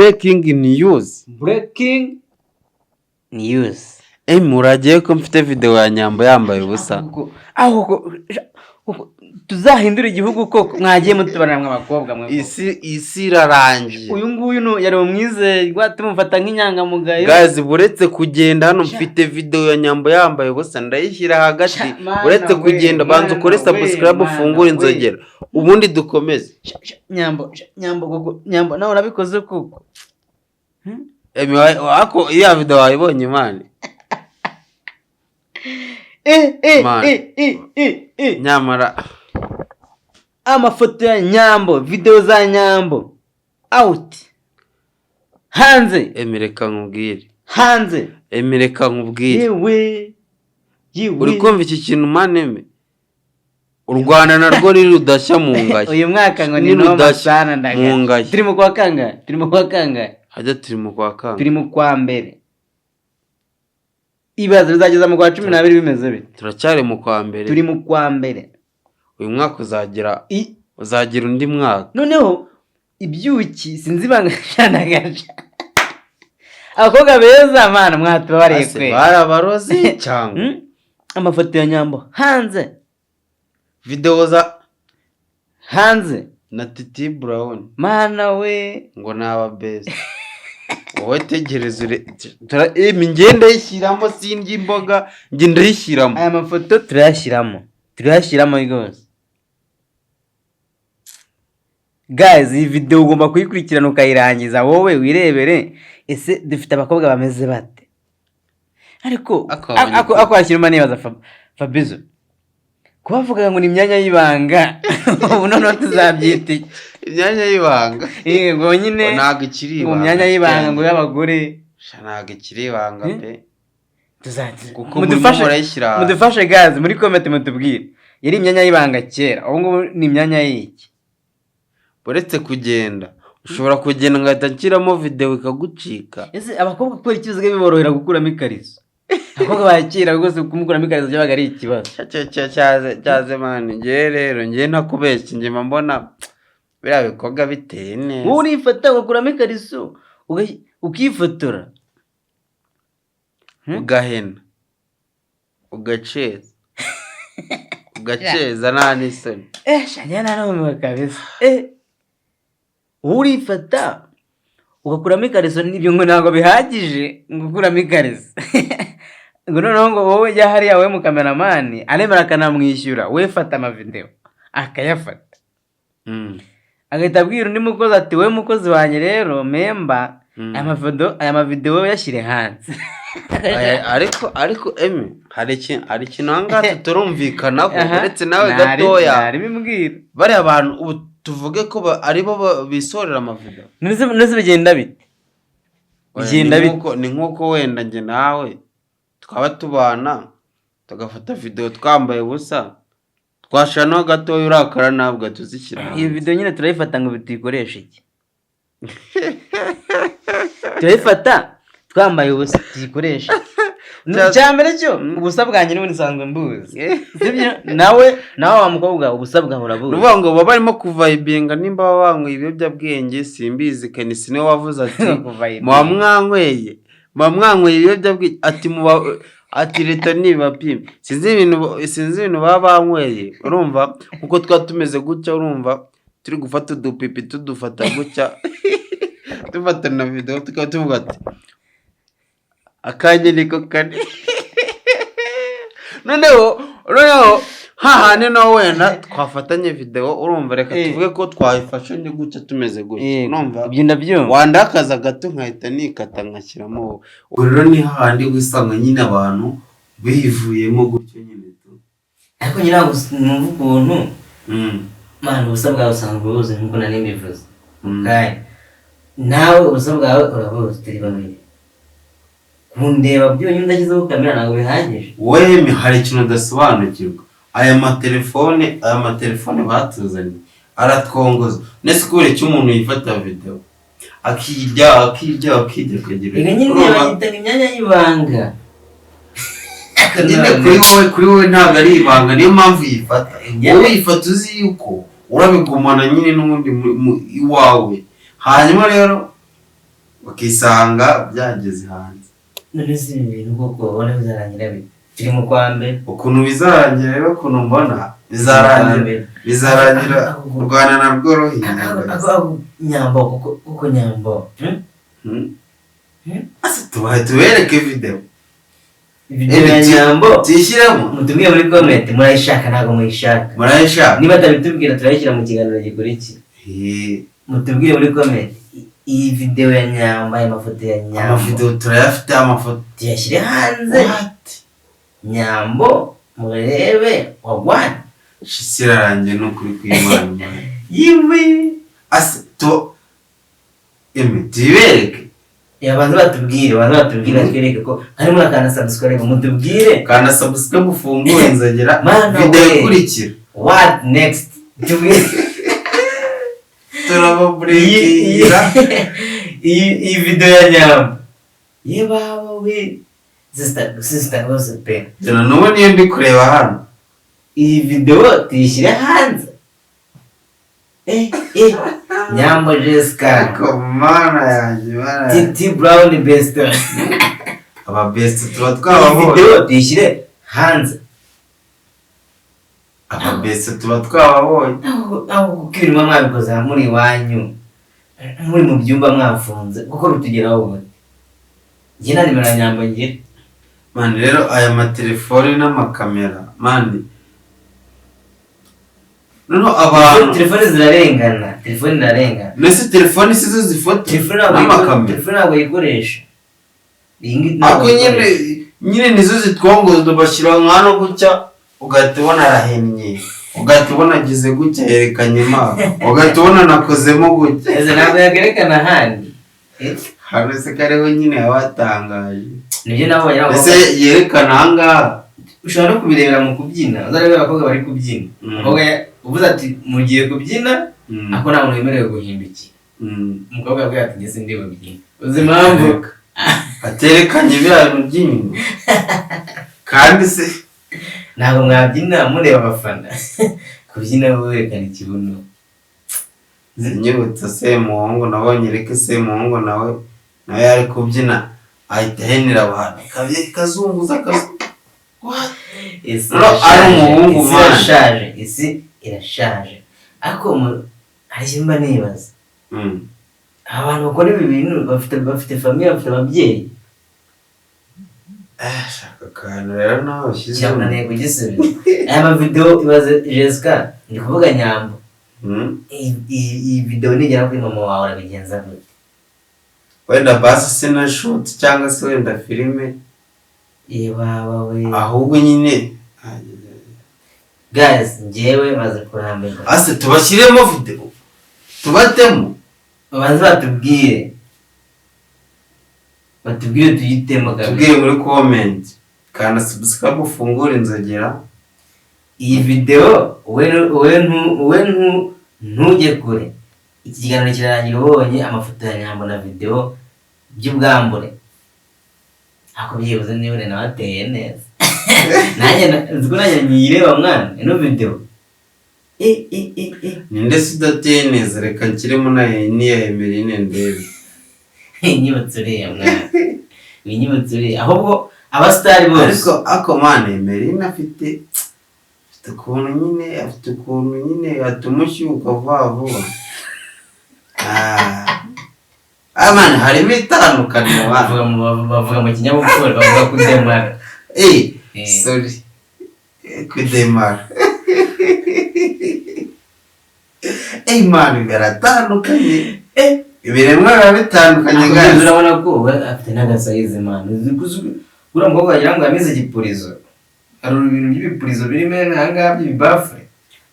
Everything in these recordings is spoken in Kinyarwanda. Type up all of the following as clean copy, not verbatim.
Breaking news. Breaking news. Muragiye ko mfite video ya Nyambo yambaye ubusa. Ahubwo tuzahindura igihugu koko. Mwagiye mutubarira, mwe abakobwa mwe koko. Isi irarangiye. Uyu nguyu yari umwizerwa, tumufata nk'inyangamugayo. Guys, buretse kugenda, hano mfite video ya Nyambo yambaye ubusa, ndayishyira hagati. Sha, mana Uretse we, kugenda, banza mana ukore we, subscribe, mana ufungure we. inzogera, ubundi dukomeze. Sha, sha, Nyambo, sha, Nyambo koko, Nyambo nawe urabikoze koko. Ako iya video wayibonye, man? Man. Nyamara Amafoto ya Nyambo, video za Nyambo out, hanze. Emi, reka nkubwire. Hanze. Emi, reka nkubwire. Yewe yewe! Uri kumva iki kintu, man? Emi, u Rwanda narwo riri rudashya mu ngashyi. Uyu mwaka ngo ni Ni noma rudashya sana ndaga. mu ngashyi. Turi mu kwa kangahe? Turi mu kwa kangahe? Hajya turi mu kwa kanga? Turi mu kwa mbere. Ibaze bizageza mu kwa 12 bimeze bite? Turacyari mu kwa mbere. Turi mu kwa mbere. Uyu mwaka uzagira undi mwaka. Noneho ibyuki sinzi ibanga shanagaje. Abakobwa beza, mana, mwatubabariye Ase, kwe. barabarozi cyangwa? Amafoto ya Nyambo hanze. Video za Hanze. na Titi Brown. Mana we! Ngo ni aba beza. Wowe tegereza emi, njye ndayishyiramo, sindya imboga, njye ndayishyiramo. Aya mafoto turayashyiramo, turayashyiramo rwose. Guys, iyi video ugomba kuyikurikirana ukayirangiza, wowe wirebere ese dufite abakobwa bameze bate. Ariko Ako wabonye ako washyiramo, nibaza Fabizo, kubavuga ngo ni imyanya y'ibanga, ubu noneho tuzabyita iki? Imyanya y'ibanga? Ngo nyine Ngo ntabwo ikiri ngo ibanga. myanya y'ibanga ngo y'abagore. Sha, ntabwo ikiri ibanga pe. Kuko murimo Mudufashe, murayishyira hanze. mudufashe guys, muri comment mutubwire. Yari imyanya y'ibanga kera, ubu ngubu ni imyanya y'iki? Uretse kugenda, ushobora kugenda ngahita nshyiramo videwo ikagucika. Ese abakobwa kubera iki bisigaye biborohera gukuramo ikariso? Abakobwa ba kera rwose kumukuramo ikariso byabaga ari ikibazo. Cyaze cyaze, man. Ngewe rero, ngewe ntakubeshya, njye mba mbona biriya bikorwa biteye neza. Wowe urifata ugakuramo ikariso, ukifotora. Ugahena, ugaceza, ugaceza nta n'isoni. Shanya, narumiwe kabisa. Wowe urifata ugakuramo ikariso, n'ibyo ngo ntabwo bihagije ngo ukuramo ikariso, ngo noneho ngo wowe jya hariya, wowe mu cameraman aremera akanamwishyura, we fata amavideo, akayafata, agahita abwira undi mukozi ati: "Wowe mukozi wanjye rero memba, aya mavideo yashyire hanze." Ariko emi, hari ikintu aha ngaha tutarumvikanaho, uretse nawe gatoya. Nari bimbwira. Bariya bantu ubu tuvuge ko aribo bisorera amavideo? None bigenda bite? Bigenda Ni bite? Ni nk'uko wenda njye nawe twaba tubana, tugafata videwo twambaye ubusa, twashira gatoya urakara, ntabwo tuzishyira Iyo hanze. video nyine turayifata ngo tuyikoreshe iki? Turayifata twambaye ubusa, tuyikoreshe iki? Icya mbere cyo, ubusa bwanjye n'ubundi nsanzwe mbuzi, sibyo? Nawe wa mukobwa, ubusa bwawe Ni urabuzi. ukuvuga ngo baba barimo kuvayibinga, nimba baba banyweye ibiyobyabwenge simbizi. Kenisi niwe wavuze ati: Kuvayibinga. "Muba mwanyweye ibiyobyabwenge," ati muba, ati leta nibapime. Sinzi ibintu baba banyweye. Urumva nkuko twaba tumeze gutya, urumva turi gufata udupipi, tudufata gutya, dufata na videwo, tukaba tuvuga ati: "Akanya niko kane." Noneho hahandi naho wenda twafatanye videwo, urumva, reka tuvuge ko twayifashe ni gutya, tumeze gutya, urumva, Ibyo ndabyumva. wandakaza gato nkahita nikata nkashyiramo wowe. Ubwo rero ni hahandi wisanga nyine abantu bivuyemo gutyo nyine tu. Ariko nyine ntabwo numva ukuntu, man, ubusa bwawe usanzwe ubuzi nkuko nari mbivuze. Kandi nawe ubusa bwawe urabuzi, turi babiri. Kundeba byonyine udashyizeho kamera ntabwo bihagije. Weme, hari ikintu udasobanukirwa. Aya matelefone batuzanye aratwongoza. Nese kubera icyo umuntu yifata videwo akirya, akirya, akirya, akagira Reka nyine Urumva? bayitaga imyanya y'ibanga. Nyine kuri wowe ntabwo ari ibanga, niyo mpamvu yifata. Wowe yifata uzi yuko urabigumana nyine n'ubundi iwawe, hanyuma rero Ukisanga byageze hanze. None si ibi bintu koko ubona bizarangira bite? Turi mu kwa mbere. Ukuntu bizarangira rero, ukuntu mbona bizarangira, bizarangira u Rwanda narwo ruhiye. Nyambo kuko Nyambo. Ase tubahe tubereke video. Video ya Nyambo tuyishyiremo. Mutubwire muri comment, murayishaka ntabwo muyishaka? Murayishaka. Niba atabitubwira turayishyira mu kiganiro gikurikiye. Mutubwire muri comment iyi video ya Nyambo, aya mafoto ya Nyambo. Amavideo turayafite, amafoto. Tuyashyire hanze. Nyambo murebe wagwana. Shisi irarangiye ni ukuri kw'Imana. Yiwe. Ase tu eme tuyibereke. Yabanza batubwire, banza batubwire atwereke ko harimo akana subscribe, mutubwire. Kanda subscribe, ufungure inzogera, Mana video we. ikurikira. What next? Tubwire. Turababurekingira. Iyi video ya Nyambo. Ye baba we. Sister, sister rwose pe. Jana n'ubu niyo ndi kureba hano. Iyi video tuyishyire hanze. Nyambo Jessica. Ariko Mana yanjye, Mana yanjye. Titi Brown best. Aba best tuba Iyi twababonye. video tuyishyire hanze. Aba best tuba twababonye. Aho kuko ibintu muba mwabikoze muri iwanyu, muri mu byumba mwafunze, kuko bitugeraho gute? Njye nta nimero ya Nyambo ngira. Man, rero aya matelefone n'amakamera, man, noneho abantu Telefone zirarengana, telefone irarengana. Mbese telefone si zo zifota Telefone ntabwo n'amakamera? Telefone ntabwo yikoresha. Iyi ngiyi ntabwo Ariko nyine yikoresha. Nyine nizo zitwongoza, bashyira nkano gutya, ugahita ubona arahennye, ugahita ubona agize gutya, yerekanye impano, ugahita ubona anakozemo gutya. Ese ntabwo yakerekana ahandi? Hano se kariho nyine haba hatangaje. Nibyo nabonye ntabwo. Ese yerekana ahangaha? Ushobora no kubirebera mu kubyina, uzarebe abakobwa bari kubyina. Umukobwa uvuze ati mugiye kubyina, ako nta muntu wemerewe guhindukira. Umukobwa yabwiye ati njye sindi bubyine, uzi impamvu? Aterekanye biriya bintu by'inyuma kandi se. Ntabwo mwabyina mureba abafana, kubyina werekana ikibuno. Zinyibutsa Semuhungu nabonye, reka Semuhungu nawe yari kubyina ahita ahenera abantu, kazunguza akazu. Isi No, ari irashaje, umuhungu, isi man. irashaje, isi irashaje. Ariko hari ikintu mba nibaza. Abantu bakora ibi bintu bafite famille, bafite ababyeyi. Eh, shaka akantu rero nawe ushyizemo. Cyamunaniye kugisubiza. Aya mavideo, ibaze Jessica, ndi kuvuga Nyambo. Iyi video nigera kuri mama wawe urabigenza gute? Wenda basi sinashuti cyangwa se wenda filime. Ye baba we. Ahubwo nyine Guys, njyewe maze kurambirwa. Ase tubashyiremo video, tubatemo. Babanze batubwire, batubwire tuyitemo kabiri. Tubwiye muri comment, kanda subscribe, ufungure inzogera. Iyi video wowe ntujye kure, iki kiganiro kirarangira ubonye amafoto ya Nyambo na video by'ubwambure. Ariko byibuze niba nawe ateye neza, nanjye nzi ko nanjye nyireba mwana ino video. Ninde se udateye neza? Reka nshyiremo na n'iya Emeline ndebe. Inyibutso uriya mwana, winyibutso uriya, ahubwo abasitari bose. Ariko ako man, Emeline afite ukuntu nyine, afite ukuntu nyine atuma ushyuka vuba vuba. Ah man, harimo itandukaniro man. Bavuga mu kinyabupfura, bavuga kudemara. Eh, Eh. sorry. Kudemara. Eh man, biratandukanye. Ibiremwa biba bitandukanye, Ako guys. Urabona ko we afite n'agasayizi man. Uzi ko uriya mukobwa wagira ngo yamize igipurizo. Hari ibintu by'ibipurizo birimo aha ngaha by'ibibafure.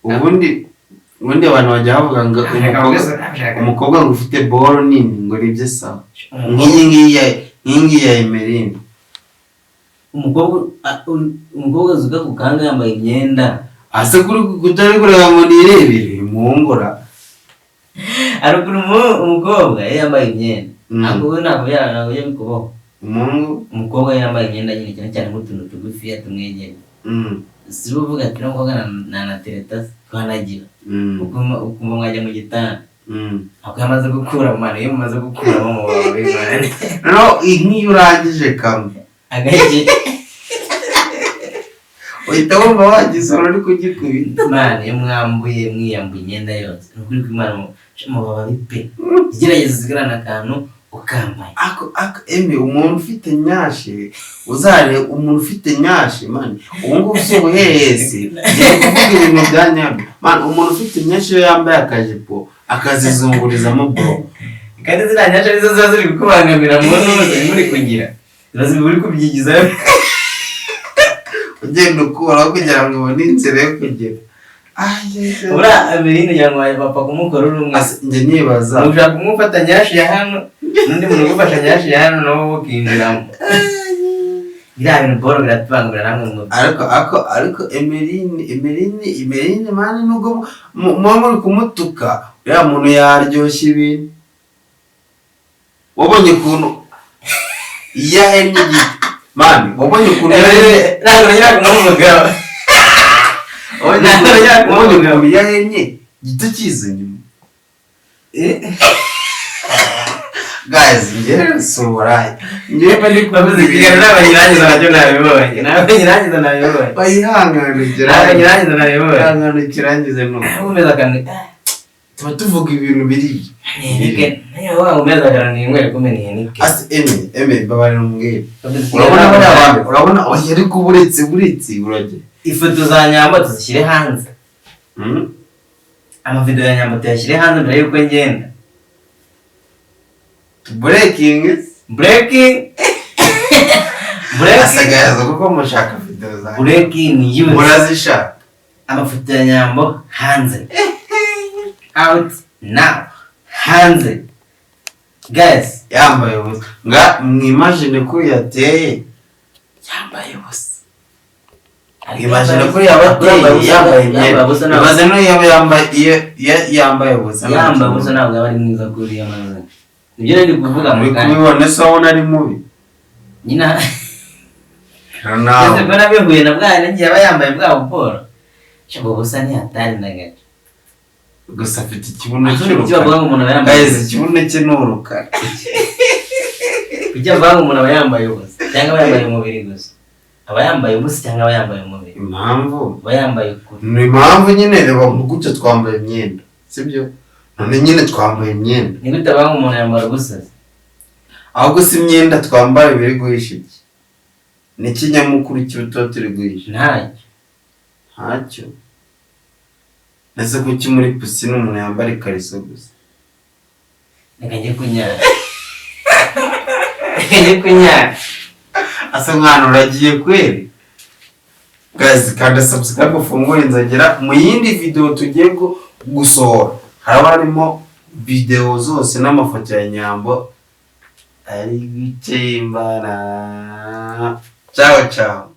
Ubundi abantu bajya bavuga ngo umukobwa ngo ufite boro nini ngo nibyo sawa. Nk'iyi ngiyi ya Emeline. Umukobwa azuka ku kanga yambaye imyenda. Ase kuri kutari kureba ngo nirebere muhungura. Hari ukuntu umukobwa iyo yambaye imyenda. Ntabwo we ntabwo bijya bikubaho. Umuhungu. Umukobwa iyo yambaye imyenda nyine, cyane cyane nk'utuntu tugufiya tumwegereye. Si bo uvuga ati n'umukobwa nanatereta twanagira. Ukumva mwajya mu gitanda. Ako yamaze gukura mu mano, iyo mumaze gukuramo mu bawe man. Noneho nk'iyo urangije kamwe, Agaki? Uhita wumva wagisoro uri kugikubita. Man, iyo mwambuye, mwiyambuye imyenda yose, ni ukuri kw'Imana mu bababi pe, gerageza usigarane akantu ukambaye. Ako eme, umuntu ufite nyashi, uzare umuntu ufite nyashi man, ubu ngubu si ubuhehesi, ngiye kuvuga ibintu bya nyabyo man. Umuntu ufite nyashi, iyo yambaye akajipo akazizungurizamo, bro. Kandi ziriya nyasha nizo ziba ziri kukubangamira mu ntuza muri kugira, ziba ziri uri kubyigizayo. Ugenda ukuraho kugira ngo ubone inzira yo kugera. Buriya Ameline ngira ngo bapfa kumukora uri umwe. Njye nibaza. Ushaka kumufata nyashi ya hano, n'undi muntu ugufasha nyashi ya hano, nawe ukinjiramo biriya bintu boro biratubangamira namwe mu Ariko Emeline man, nubwo muba muri kumutuka, uriya muntu yaryoshya ibintu. Wabonye ukuntu iyo ahennye igiti man, wabonye ukuntu yahennye? Ntabwo nongera kumuvuga. Wabonye Ntabwo nongera wabonye kumuvuga. ukuntu iyo ahennye igiti kiza inyuma? Guys, njyewe si uburaya, njyewe mba ndi kuvuga. Bavuze ikiganiro, ntabwo nyirangiza, nacyo nabibonye, ntabwo nyirangiza nabibonye. Bayihangane. Ntabwo nyirangiza nabibonye. Ihangane ukirangize nuko. Umeze akantu. Tuba tuvuga ibintu biri Ni niyo waba umeze akantu, ni inywere kumena ihenike. Ase eme, mbabarira umbwire, urabona bariya bantu, urabona, oya, ariko buretse urajya Ifoto za Nyambo tuzishyire hanze. Amavidewo ya Nyambo tuyashyire hanze mbere y'uko ngenda. Breaking. Breaking, breaking. Asagayaza kuko mushaka video zanjye. Breaking news. Murazishaka. Amafoto ya Nyambo hanze, out now, hanze guys. Yambaye ubusa, nga mwimagine ko yateye yambaye ubusa. Imagine ko yaba ateye yambaye imyenda. Yambaye ubusa ntabwo Ibaze no yaba yambaye, iyo yambaye ubusa. Yambaye ubusa ntabwo aba ari mwiza kuri iyo mazina, nibyo nari kuvuga mu Uri kanya. kubibona se, wabona ari mubi? Nyina. Rero nawe. Ese mbona bihuye na bwa nagiye aba yambaye bwa buporo, ubwo busa ni hatari na gato. Gusa afite ikibuno Kuki bavuga cy'urukara. ngo umuntu aba yambaye Guys, ikibuno cye ni urukara. Kuki bavuga ngo umuntu aba yambaye ubusa cyangwa aba yambaye umubiri gusa? Aba yambaye ubusa cyangwa aba yambaye umubiri? Impamvu Aba yambaye ukuri. Ni impamvu nyine, reba gutya twambaye imyenda, sibyo? None nyine twambaye imyenda. Ni gute bavuga ngo umuntu yambara ubusa? Ahubwo si imyenda twambaye biri guhisha iki? Ni iki nyamukuru kiba tuba turi guhisha? Ntacyo. Ntacyo. Ese kuki muri pisine umuntu yambara ikariso gusa? Reka njye kunyara, reka njye kunyara. Asa mwana, uragiye kweri? Guys, kanda subscribe, ufungure inzogera. Mu yindi video tugiye gusohora haraba harimo video zose n'amafoto ya Nyambo ari gucimbana. Ciao ciao.